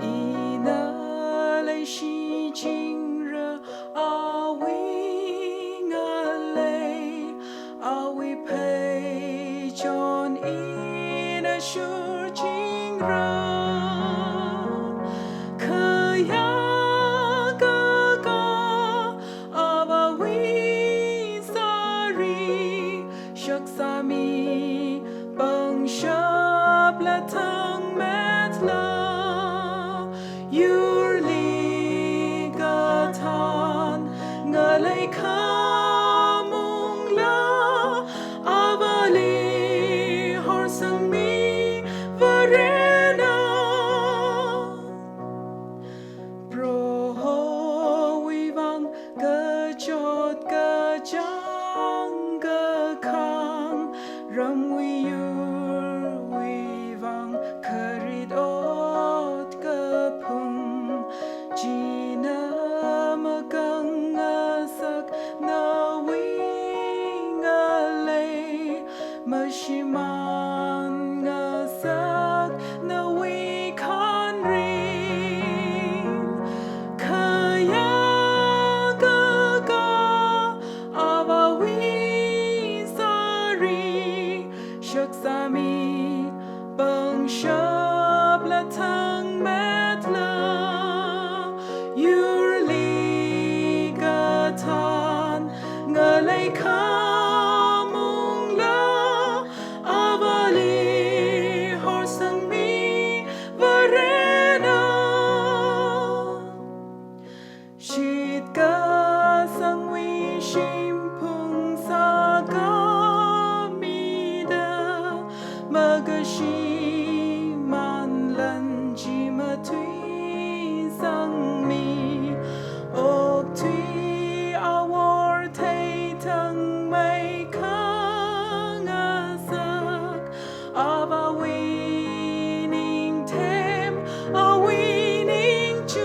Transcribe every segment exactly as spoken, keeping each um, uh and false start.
Ina leishichingra awui ngalei, awui pheichon ina shurchingra. Khayākha Avāwui sāri, shaksāmi pangshapla thangmetla, yurli kathān ngalei khamungla, Avāli horsangmi Varena. Prohowui vang kachot kachāng kakhang, ramwui yurwui vang kharit ot kaphung, china makang ngasak nawui ngalei, mashimān ngasak nawui khanring. Khayākha Avāwui sāri, shaksāmi pangshapla thangmetla, yurli kathān ngalei khamungla, Avāli horsangmi Varena. Shitkasangwui shimphung sākhamida, makashimānlan chi mathuisangmi, okthui awor theithangmei khangasak, Avāwui ningthem, Awui ningchuk.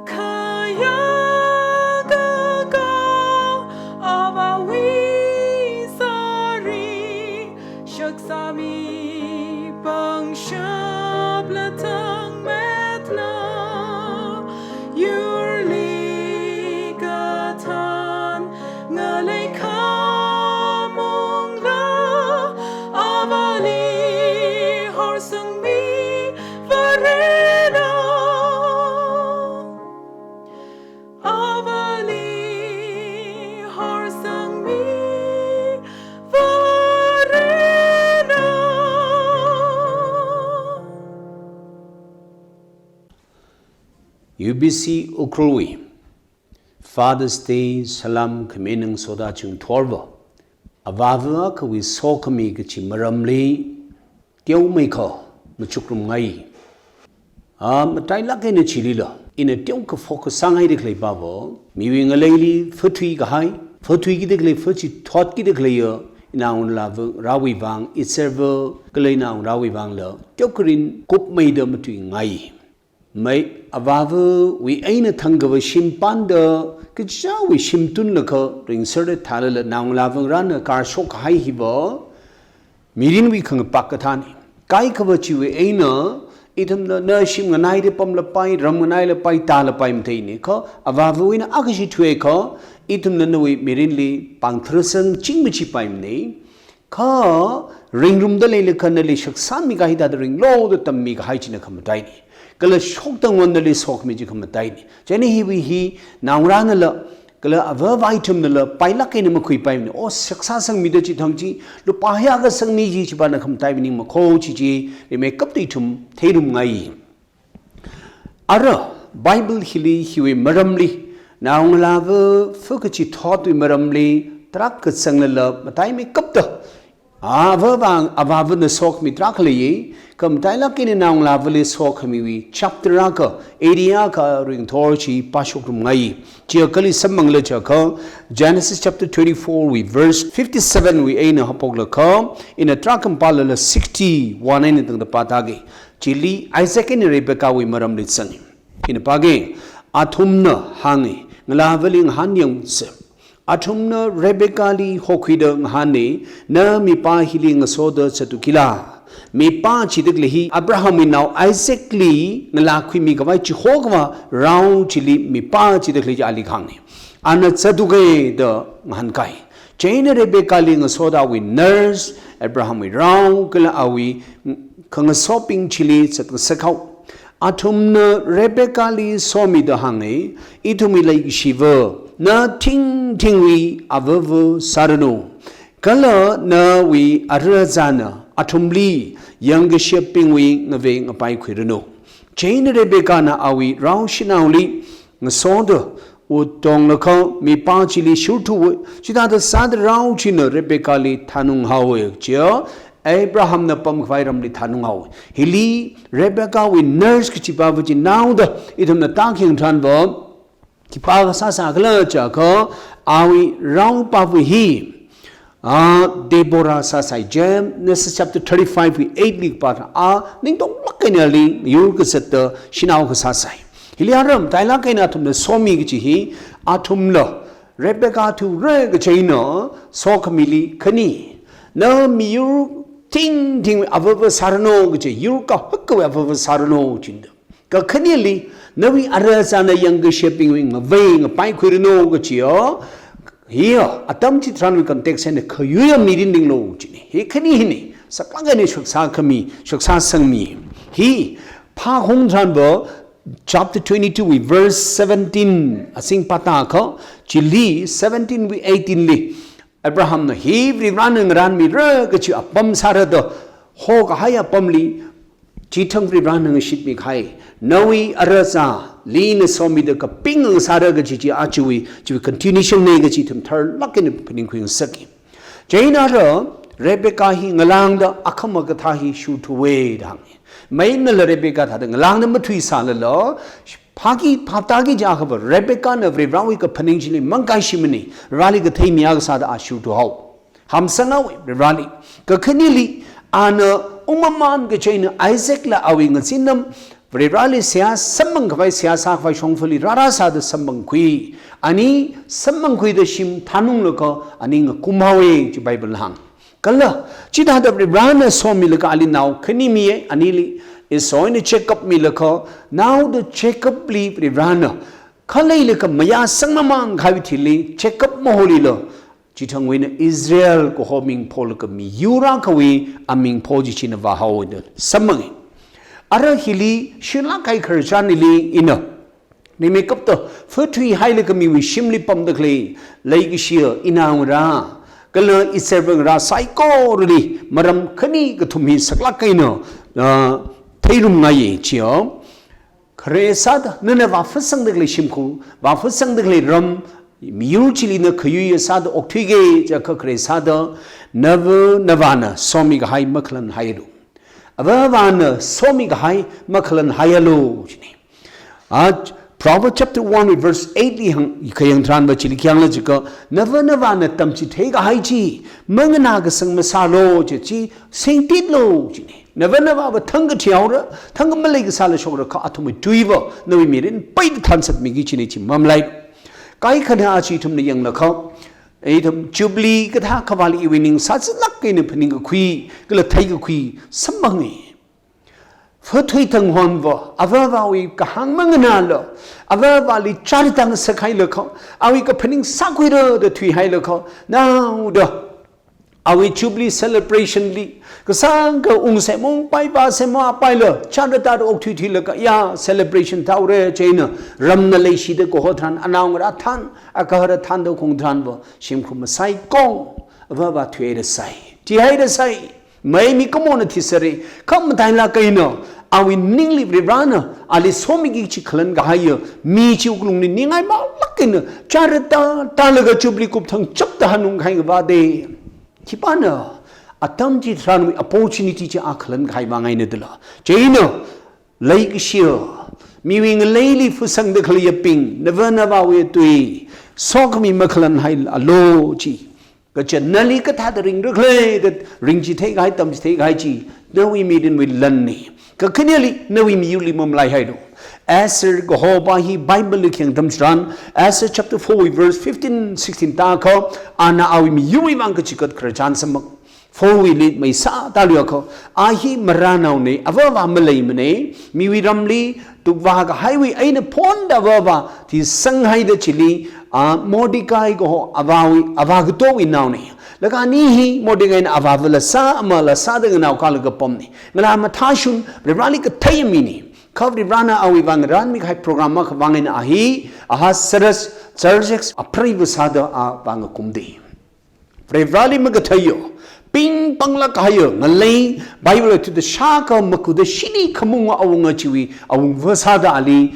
Khayākha Avāwui sāri, shaksāmi pangshapla thangmetla, yurli kathān ngalei khamungla, Avāli horsangmi Varena. Avāli horsangmi Varena. U B C Ukhrulwui Father's Day salam khami eina ngasoda chungthorva, avāva akhawui sokhami kachi maramli teomeikha machukrumngai. A, matailāk eina chilila ina teokha focus sāngaida khalei pava, miwui ngaleili phathui kahai, phathuikida khalei, phachithot kida khaleiya, inaongalāva ngarāwui vang, itserva kala inaongalāwui vangla teokha rin kupmeida matuingai. Mai avāvawui eina thangkava shimpanda kachichāwui shimtunlakha ringserda thālala naongalāva ngarāna karshok kahai hiva mirinwui khangapak kathāna. Kaikhava chiwui eina ithumna na shim nganaida pamlapai, ram nganailapai, tālapai matheina. Kha avāvawui eina akha shithuiakha ithumna nawui mirinli pāngtharsangching machipaimana. Kha ringrumda leilakha nali shaksāmi kahai thāda ringloda tammi kahai china khamataina. Kala shokda ngon nali sokhami chi khamataina. Chieina hiwui hi naongarānala kala avāva ithumnala pailāk eina makhuipaimana. O, shaksā sangmida chithang chi, lupā hiyākha sangmi chi, chipāna khamataimana makho chi chi, rimeikapta ithum theirumngai. Ara, Bible hili hiwui maramli, naongalāva pha kachithotwui maramli tarākha zanglala mataimeikapta, avāva, avāvana sokhami tarākha leiya, kha matailāk eina naongalāvali sokhamiwui chapter akha, area akha ringthor chi pāshokrumngai. Chi akhali samphanglaga chiakha, Genesis chapter twenty-four wui verse fifty-seven wui eina haophoklaga, ina tarākha mapālala sixty-one eina tangda pātāga. Chili Isaac eina Rebecca wui maramli zanga. Ina pāga, athumna hānga, ngalāvali ngahānyangsa. Athumna Rebecca li hokhuida ngahāna, na mipā hili ngasoda zattu kila? Mipā chida khalei hi Abrahamwui nao Isaacli ngalākhuimi khavai chihokhava rao chili mipā chida khalei chi ali kahāngna. Ana zathukaida ngahānkai. Chieina Rebekali ngasoda awui nurse, Abrahamwui rao, kala awui khangasobing chili zatngasakhao. Athumna Rebekali somida hānga, ithumwui leikashiva, na thingthingwui avava sāranu. Kala nawui ara achāna athumli yangkashebingwui ngavei ngapai khuiranu. Chieina Rebekana awui rao shanaoli ngasoda, ut tonglaga mipā chili shurthuwa, chithāda sāda rao china Rebekali thanunghaowa, chiya Abrahamna pamkhavai ramli thanunghaowa. Hili Rebekawui nurse kachipāva chi naoda ithumna tākhayang tharanva, khipākha sāsākhala chiakha, awui raopāva hi, ah, Deborah sāsai. Genesis chapter thirty-five wui eight li kapā tharan, a ningtonglāk eina ali yur kazata shanao akha sāsai. Hili ara matailāk eina athumna somi kaji hi, athumla Rebecca thuira kaji eina sokhamili khani, na miyur thingthingwui avava sāranu kaji, yur kahakkawui avava sāranu jida. Kakhaneli, nawui ara achāna yangkashebingwui ngavei ngapai khuiranu kajiya, hiya atam chitharanwui context eina khayuiya mirin dinglu jina. Hi khani hina, saklāk eina shaksa khami, shaksa sangmi. Hi phākhaung tharanva, chapter twenty-two wui verse seventeen, asing pātākha, chili seventeen wui eighteen li, Abrahamna hi Varivarana ngaranmira kaji apam sāra da hokahai apamli, chithang Varivarana ngashitmi kahai, nawui ara achāli na somida kapinga sāra kaji chi ajawui, chiwui continuation na kaji ithum tharlāk eina phaningkhui ngasaka. Chieina ara Rebecca hi ngalāngda akhama kathā hi shurthuwa da hānga. Mainala Rebecca thāda ngalāngda mathuisālala, phāki phātāki jiakhava Rebecca na Varivarawui kaphaning chili mangkaishimana, Varivarali kathei mi akha sāda a shurthuhao. Hamsanghaowa Varivarali. Kakhaneli, ana ungmamān kaji eina Isaac la awui ngazinam Varivarali seihā samphang khavai, seihā sākhavai shongfali rārā sāda samphangkhui. Ani samphangkhuida shim thanunglaga ani ngakumhaowa ji Bible hāng. Kala, chithāda Varivarana somilaga ali nao khani miya, anili Esau eina Jacob milaga, naoda Jacobli Varivarana khaleilaga mayā sangmamān kahaiwui thili, Jacob maholila, chithangwui eina Israel kaho ming pholaga miyur akhawui aming pho ji china vāhaowa da samphanga. Ara hili shilāk kahai khararchan hili ina, rimeikapta, phathuihailaga miwui shimli pamda khalei, leikashiya inaongarā, kala iservangarā saikorali maram khani kathum hi saklāk eina, ah, theirumngaiya chiya. Khare sāda, nana vāphatsangda khalei shimkhur, vāphatsangda khalei ram, miyur chili na khayuiya sāda okthuiki jiakha khare sāda, nava navāna somi kahai makhalanhaialu. Avāvana somi kahai makhalanhaialu jina. Ah, Proverbs chapter one verse eight li hāng, khayang tharanva chili khi hāngla jiakha, nava navāna tamchithei kahai chi manganā kasang masālu ji, chi singtitlu jina. Nava navāva thangkha thihaora, thangkha malei kasāla shokra kha athumwui tuiva, nawui mirin peida thansatmiki jina chi mamalai. Kaikhana chi ithumna yanglakha, ithum Jubilee kathā khavāli iwui ning sāzanlāk eina phaningkakhui, kala theikakhui, samphanga. Phathui thang honva, avāvawui kahāng manganāla, avāvali chara tang sakhailaga, awui kaphaning sākhuira da thuihailakha, naoda, awui Jubilee celebration li, kasāngkha ungsemo, paipa semo apaila, chara tāda okthuithuilaga, ya, celebration tāhaora, chieina, ramna leishida kaho tharan, anaongarā than, agahara thanda khaung tharanva, shimkhur masaikong, avāva thuihaira sai, thihaira sai, mai mikumona thisera, kha matailāk eina, awui ningli Varivarana, ali somiki kaji khalan kahaiya, mi chi wuklungli ningai malāk eina, chara tā, tālaga Jubilee kup thang chapta hanung kahai ngavāda. Khipāna, atam chitharanwui opportunity chi a khalan kahai vāng eina dala. Chieina, leikashiya, miwui ngaleili phutsangda khaleiyabing, nava navāwui tui, sokhami makhalanhaialu ji. Kaja nali kathāda ringra khala da ringchithei kahai, tamchithei kahai chi, nawui mirinwui lanna. Kakhaneli, nawui miyurli mamalaihailu. Esther kahopa hi Bible li khayang atam tharan, Esther chapter four verse fifteen, sixteen tākha, ana awui miyurwui vāng kachigat khararchan samphang. Phowuili mei sātāluiakha, a hi marānaona, avāva maleimana, miwui ramli tukvā kahaiwui eina phonda avāva thisanghaida chili, a Mordecai kaho avāwui, avā katowui naona. Laga ani hi Mordecai na avāvala sā, amala sāda nganao kālaga pamna. Ngalā mathāshun, Varivarali kathei mina. Kha Varivarana awui vang ranmi kahai program akha vang eina a hi, Ahasuerus, Xerxes, apreiva sāda a vang ngakumda. Varivarali makatheiya, ping panglāk kahaiya, ngalei Bible thuda shākha makuda shini khamung awunga chiwui awungva sāda ali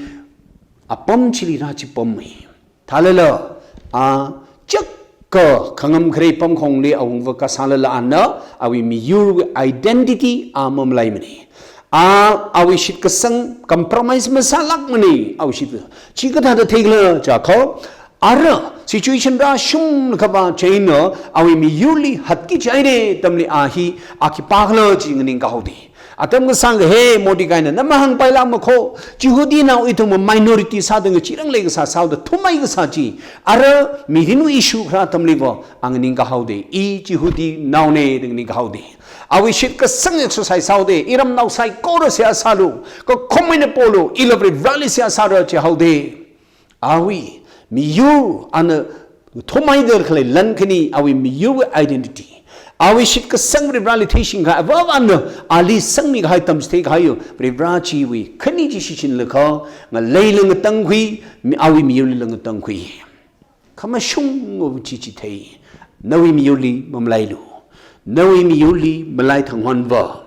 apam chili rāchipammi. Thālala, a chakka khangam khare pamkhongli awungva kasālala ana awui miyurwui identity a mamalaimana. A awui shitkasang compromise masālākmana, awui shitkasang. Chikathāda theikhala jiakha, ara situation rāshunglakhava chieina awui miyurli hatki chaire atamli a hi a khipākhala chi nganingkahaoda. Atam kasāngkha he Mordecai na, na mahāngpailākmakho, Jihudinao ithum minority sāda ngacheeranglei kasā sāhaoda thumai kasā chi, ara mirinwui issue kharā atamliva a nganingkahaoda, i Jihudinaona da nganingkahaoda. Awui shitkasang exercise sāhaoda, iramnao saikora seihā sālu, kakhum eina polu, ila Varivarali seihā sāra jihaoda. Awui miyur ana thumaida khalei lan khani, awui miyurwui identity. Awui shitkasang Varivarali theishingkahai, avāvana ali sangmi kahai tamchithei kahaiya Varivara chiwui khani chi shichinlaga, ngaleila ngatangkhui, mi-, awui miyurlila ngatangkhui. Khamashunga chi chithei, nawui miyurli mamalailu. Nawui miyurli malai thanghonva,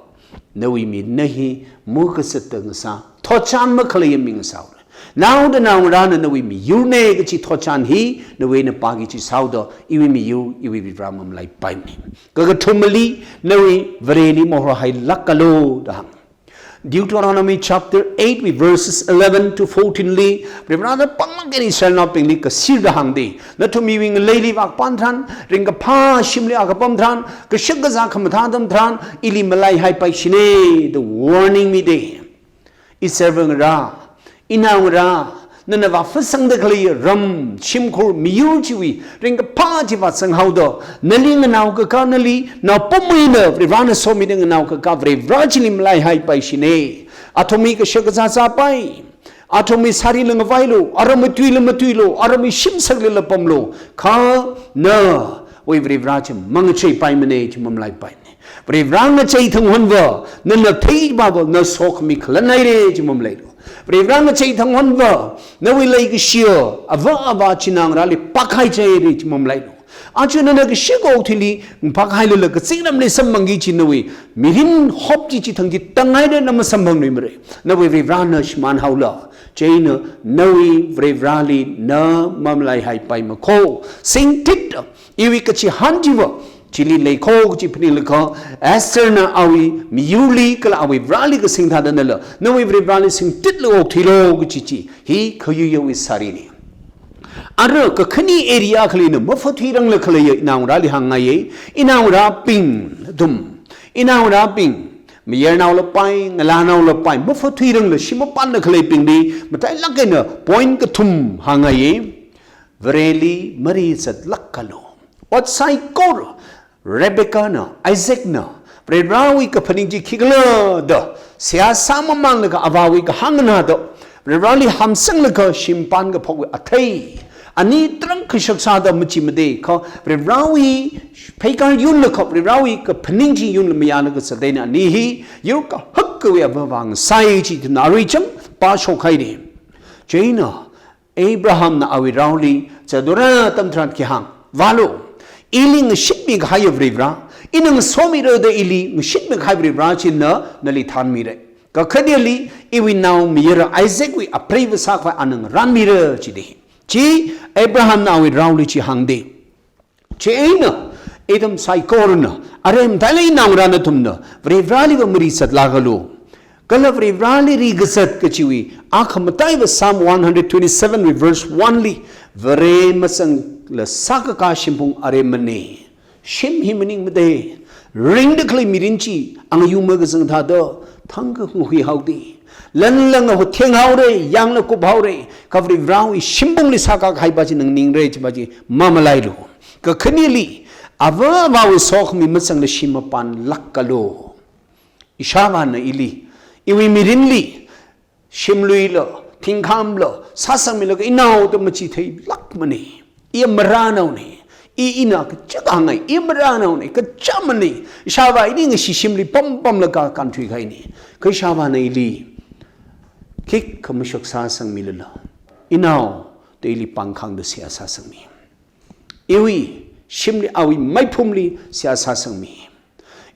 nawui mirinna hi mukasatda ngasā, thotchan makhalei mi ngasāhaora. Naoda naongarāna nawui miyurna kachi thotchan hi nawui eina pāki chi sāhaoda, iwui miyur, iwui Varivara mamalaipaimana. Kakathumali, nawui Vareli mahorhailākalu da hānga. Deuteronomy chapter eight wui verses eleven to fourteen li, Varivarana panglāk eina Israelnaobingli kasirda hāngda, nathum iwui ngaleili vākapam tharan, ringkaphā shimli akha pam tharan, kashak kazā khamathā atam tharan, ili malaihaipaishina da warning mida. Israelva ngarā, inaongarā, nana vāphasangda khalei ram, shimkhur, miyur chiwui ringkaphā chi vāzanghaoda, nali nganaokaka, nali naopamwui eina Varivarana somida nganaokaka Varivara chili malaihaipaishina. Athumwui kashak kazā zāpai, athumwui sārila ngavailu, aramwui tuila matuilu, aramwui shimsaklila pamlu, kha nawui Varivara chi mangacheipaimana chi mamalaipai. Varivara ngachei thanghonva, nana theipava, na sokhami khalan haira chi mamalailu. Varivara ngachei thanghonva, nawui leikashiya, avā avā chinaongarāli phākhai chaira chi mamalailu. Aja nana kashak okathuili phākhailala kazingramli samphangki chi nawui mirin hope chi chithang chitang haira, na masamphangluimara. Nawui Varivarana shimānhaolu. Chieina nawui Varivarali na mamalaihaipaimako. Singtit, iwui kachihān chiva chili leikho kachi phaninglaga, Estherna awui miyurli kala awui Vareli kasing thāda nala nawui Varivarali singtitlaga okthuilu kachi chi hi khayuiyawui sārina. Ara kakhane area akhali na maphathuirangla khaleiya inaongarāli hāngngaiya, inaongarābing, nathum, inaongarābing, mayarnaolapai, ngalānaolapai, maphathuirangla shim mapanda khaleibingli matailāk eina point kathum hāngngaiya. Vareli marizatlākalu. Ot saikora, Rebecca na, Isaac na, Varivarawui kaphaning chi khikhala da seihā sāmamānlaga avāwui kahāng nganāda, Varivarali hamsanglaga shimpān kaphokwui athei, ani tarākha kashak sāda machimada kha, Varivarawui pheikar yunlaga, Varivarawui kaphaning chi yunla mayālaga zateina ani hi yur kahakkawui avāva ngasai chi ithumna arui chāmpa shokhaida. Chieina Abrahamna awui raoli zatura atam tharan khi hāng, vālu, ili ngashitmi kahaiya Varivara, ina ngasomira da ili ngashitmi kahai Varivara china nali thānmira. Kakhaneli, iwui naomayara Isaacwui apreiva sākhavai ana ngaranmira chida. Chi Abrahamna awui raoli chi hāngda. Chieina, ithum saikorana, aremtailei naongarā nathumna, Varivaraliva marizatlākalu. Kala Varivarali rikazat kachiwui akhamataiva Psalm one hundred twenty-seven wui verse one li, Vare mazangla sākakā shimphung aremmana. Shim hi maningmada, ringda khalei mirin chi, angayung makazang thāda, thangkha ngahuihaoda, lanla ngahuthenghaora, yangla kuphaora, kha Varivarawui shimphungli sākakā kahaipa chi nganingre chipa chi mamalailu. Kakhaneli, Ava avāwui sokhami mazangla shim mapanlākalu. Ishāvāna ili, iwui mirinli, shimluila, thingkhamla, sāsangmilaga inao da machitheilākmana. I maranaona. I ina kachākhangai, i maranaona, kachāmana. Ishāvā ili ngashi shimli pampamlaga kānthuikahaina. Kha ishāvāna ili khikha mashak sāsangmilala, inao da ili pāngkhāngda seihā sāsangmi. Iwui shimli, awui meiphumli seihā sāsangmi.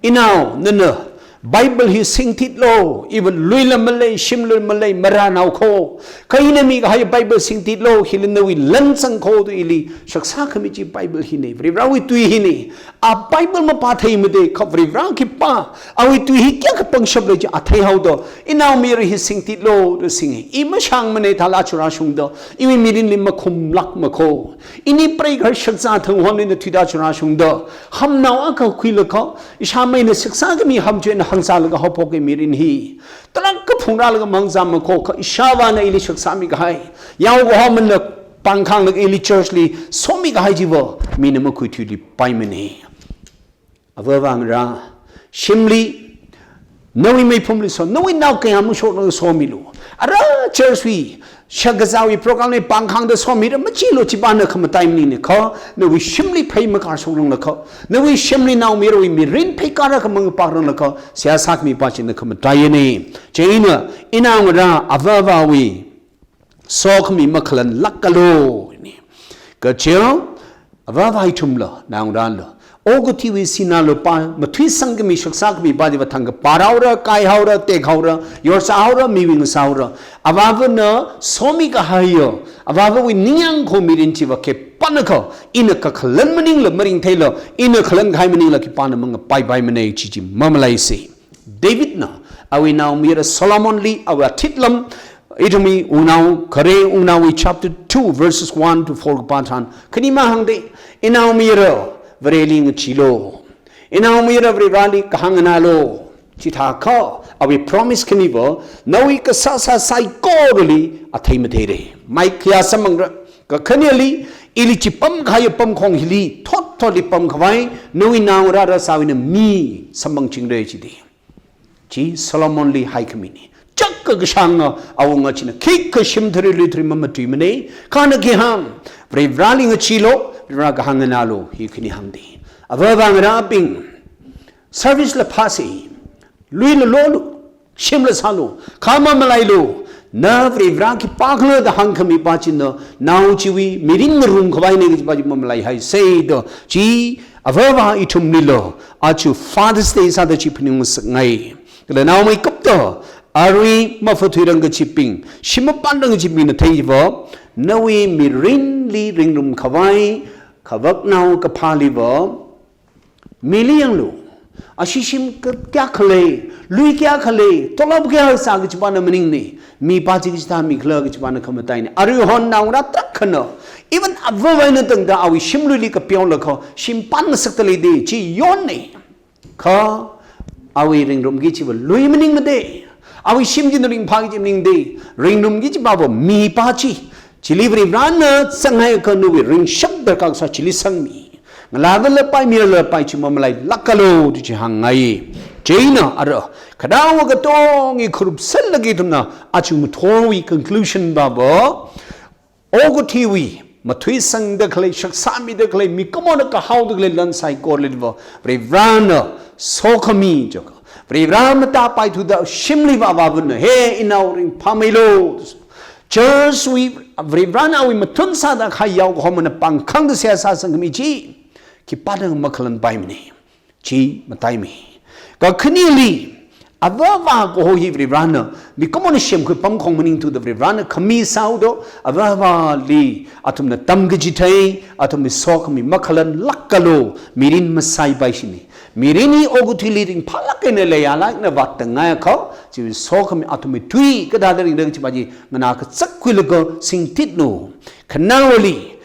Inao, nana Bible hi singtitlu, iva luila malei, shimluila malei, maranao kho. Kha ina mikahai Bible singtitlu, hili nawui lan zangkho da ili shak sākhami chi Bible hina, Varivarāwui tui hina. A Bible mapātheimada, kha Varivarā khipā, awui tui hi kayākha pangshapra chi a theihaoda, inao mayara hi singtitlu da singa. I mashāngmana thāla churāshungda, iwui mirinli makhumlākma kho. Ini preigahar shakzā thang hon ina thuida churāshungda, hamnao akha khuilaga, ishāmeina shak sākhami ham china hāngzālaga haophok mirin hi tarākha phungrālaga mahāngzāma kho, kha ishāvāna ili shak sāmikahai, yaokahomana pāngkhānglaga ili church li somikahai chiva mina makhuithuiluipaimana. Ava avā ngarā, shimli, nawui meiphumli so, nawui nao kayā mashokna somilu. Ara church wui shakazāwui program li pāngkhāngda somira machilu, chipāna khamataimaningna. Kha nawui shimli phei makārshokranglakha, nawui shimli naomayarawui mirin phei kārākha mangapakranglakha, seihā sākhami pā china khamataiyana. Chieina, inao ngarā, ava avāwui sokhami makhalanlākalu ni. Kaje, ava avā ithumla, naongarāla, okathuiwui sinā lupā mathuisangkhami, shak sākhami pā chiva thangkha pārhaora, kāihaora, tekhaora, yorsāhaora, miwui ngasāhaora. Avāvana somikahaiya, avāvawui ningyāng kho mirin chiva khipānakha, ina kakhalan maningla maringtheila, ina khalankahai maningla khipāna mangapaipaimana chi chi mamalaisa. Davidna awui naomayara Solomonli awui athitlam, ithumwui Wungnao, Khare Wungnaowui chapter two, verses one to four kapā tharan, khani mahāngda, inaomayara Vareli ngacheelu. Inaomayara Varivarali kahāng nganālu. Chithākha, awui promise khaniva, nawui kasāsā saikorali athei matheira. Mai khayā samphangra. Kakhaneli, ili chi pamkahai pamkhong hili, thotthotli pamkhavai, nawui naongarā rāsāwui eina mi samphangchingra chida. Chi Solomonli haikhamina. Chākkha kashānga awunga china khikha shimthari luithari mamatuimana. Kha ana khi hāng, Varivarali ngacheelu, Varivarā kahāng nganālu, hi khani hāngda. Ava avā ngarābing, service la phāsa, luila lolu, shimla sālu, kha mamalailu, na Varivarā khipākhala da hāngkhami pā china, nao chiwui mirin ngarumkhavaina kaji pā chi mamalaihaisa da, chi ava avā ithumlila, aja Father's Day sāda chi phaningngasakngai. Kala naomeikapta, arui mafathuirang kachibing, shim mapanrang kachibingna theiva, nawui mirinli ringrumkhavai, khavaknao kaphāliva, mili yanglu. Ashi shim ka-, kayākha lei, lui kayākha lei, tolop kayā sā kaji pāna maningna, mipā chi kachithā mikhala kaji pāna khamataina. Aruihon naongarā tarākhana, even ava avā eina tangda awui shimluili kapyonglakha, shim pānngasakta leida, chi yonna. Kha awui ringrumki chiva lui maningmada, awui shim china ringphāki chi maningda, ringrumki chi pāva mipā chi, chili Varivarāna zanghaiakha nawui ringshap darkar kasā chili sangmi. Ngalāvalapai, miralapai chi mamalailākalu da chi hāngngai. Chieina ara, khadawa katonga khuirupsanglaga ithumna aja ngathorwui conclusion pāva, okathuiwui mathuisangda khalei, shak sāmida khalei, mikumona kahaoda khalei lan saikoraliva, Varivarāna sokhami jikha, Varivarā matāpaithuda shimliva avāvana, he inao ringphāmeilu. Church wui Varivarāna awui mathun sāda kahai yaokahomana pāngkhāngda seihā sāsangkhami chi, khipāna makhalanpaimana. Chi mataimi. Kakhaneli, ava avā kaho hi Varivarāna, mikumona semkhui pamkhong maningthuda Varivarāna khami sāhaoda, ava avāli athumna tamkachithei, athumwui sokhami makhalanlākalu, mirin masaipaishina. Mirin hi okathuili ringphālāk eina leiyālāk eina vātda ngaiakha, chiwui sokhami athumwui tui kathāda ringra kaji pā chi nganā kazak khuilaga singtitlu. Khanaowali,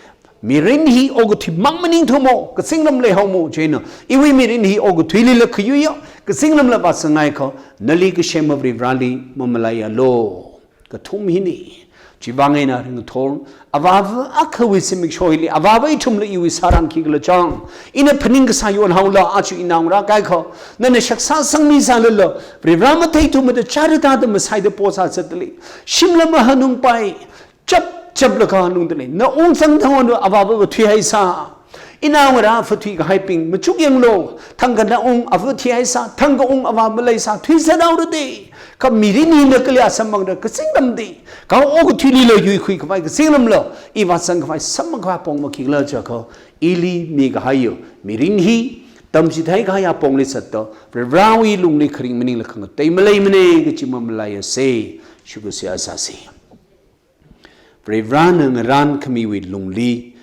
mirin hi okathuimang maningthumo, kazingramli haomo, chieina iwui mirin hi okathuilila khayuiya, kazingramla vāsangngaikha, nali kasema Varivarāli mamalaialu. Kathum hina, Chiwuivang eina ringthor, avāva akhawui zimiksho hili, avāva ithumla iwui sāran khikhala chang, ina phaning kasā yonhaola, aja inao ngarā kaikha, nana shaksa sangmi sālala, Varivara matheithuda chara tāda masaida posā zatdalei, shimla mahanungpai, chap chaplaga hanungdalei, na ungzang thang on avāva va thuihaisā. Inao ngarā va thuikahaibing machuk yanglu, thangkha na ung avā thihaisā, thangkha ung avā maleisā, thuisānao rade. Kha mirin hina kali asamang da kazingramde, kha okathuilila yuikhui khavai kazingramla, iva zangkhavai samang khavai apong makhikhala jiakha, ili mikahaiya mirin hi, tamchithei kahai apongli zatda, Varivarawui lungli kharing maningla khangatei maleimana kachi mamalaiyase, shukhusi asāse. Varivarana ngarān khamiwui lungli,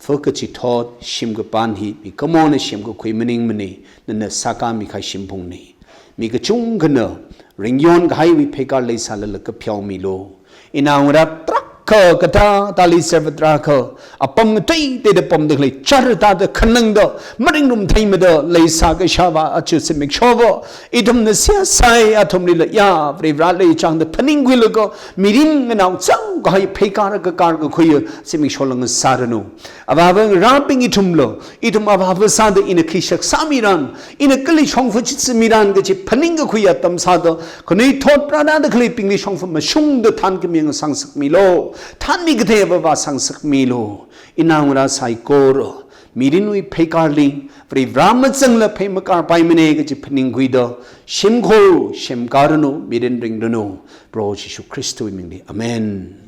va kachithot shimkapan hi, mikumona semkakhui maningmana, nana sākāmi kahai shimphungna. Mi kachungkhana, ringyon kahaiwui pheikar leisālala kapheomilu. Inao ngarā tarākha katā, tali serva tarākha, apam ngateiteida pamda khalei, chara tāda khanangda, maringrum theimada, leisā kashāva, aja zimiksho va, ithumna seihā sāi athumlila, ya, Varivara leichangda phaningkhuilaga, mirin nganao chao kahai pheikar kakar kakhuiya zimiksho lāng sāranu. Avāva ngarābing ithumla, ithum avāva sāda ina khi shaksa miran, ina kali shongfa chitsa miran kachi phaning kakhui atam sāda, khanuithot prana da khaleibingli shongfa mashungda thankhami ngasāngasakmilu, thanmi kathei avāva sāngasakmilu. Inao ngarā saikora, mirinwui pheikarli, Varivara mazangla phei makarpaimana kachi phaningkhuida, shimkhur semkāranu, mirin ringranu, Proho Jishu Khristawui mingli. Amen.